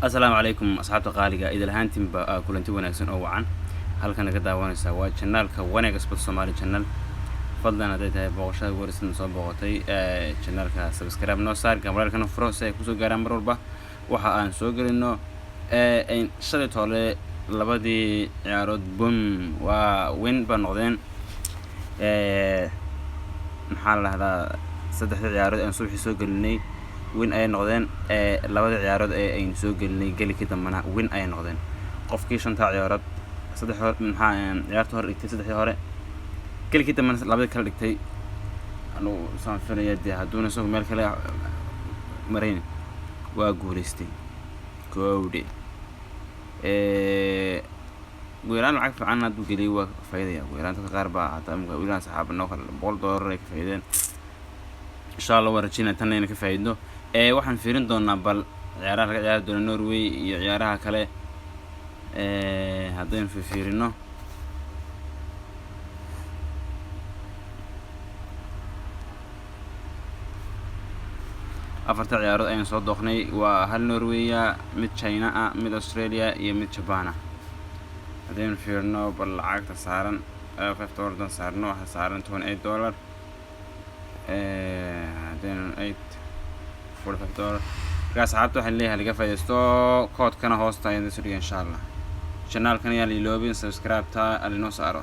Asalaamu calaykum asxaabta qaaliga, idil ahaantiinba kulanti wanaagsan oo wacan. Halkan naga daawanaysaa waa channelka Wanaag Sport Somali Channel. Fadlan, hadday tahay booqashada warisan soo booqatay channelka, subscribe noo saar, gambaleelkana furo si ay kusoo gaaraan mar walba waxa aan soo gelino. Shalay toole labadii ciyaarood bum waa win ba noqdeen. Maxaa la dhahdaa, saddexdii ciyaarood aan subaxii soo gelinay win ayay noqdeen. Labadii ciyaarood ee aynu soo gelinay gelikii dambena win ayay noqdeen. Qofkii shantaa ciyaarood, saddex hor, maxaa, ciyaarta hore dhigtay saddexdii hore, gelikii dambena labadii kale dhigtay, anugu saan filaya dee hadduuna isagu meel kale marayn, waa guulaystay. Kowdhe, ugu yaraan lacag fiican hadduu geliyay waa faa'iidaya. Ugu yaraan dadka qaar baa hataa imika wiilaan saxaaba noo kale $100 ay ka faa'iideen. Insha Allah waan rajeynaya tanna inaan ka faa'iidno. Waxaan fiirin doonaa bal ciyaaraha laga ciyaari doono Norway iyo ciyaaraha kale. Haddaynu fiirino, afarta ciyaarood ayaan soo dooqnay waa hal Norweya, mid China ah, mid Australia iyo mid Japan ah. Haddaynu fiirino bal lacagta saaran, $5 dan saarno, waxaa saaran $28. Haddaynu $8.45. Marka asxaabta waxaan leeyahay laga faaidaysto. Koodkana hoosta ayaan soo dhiga insha Allah. Channelkan ayaan la iloobin subscribe-ta alinoo saaro.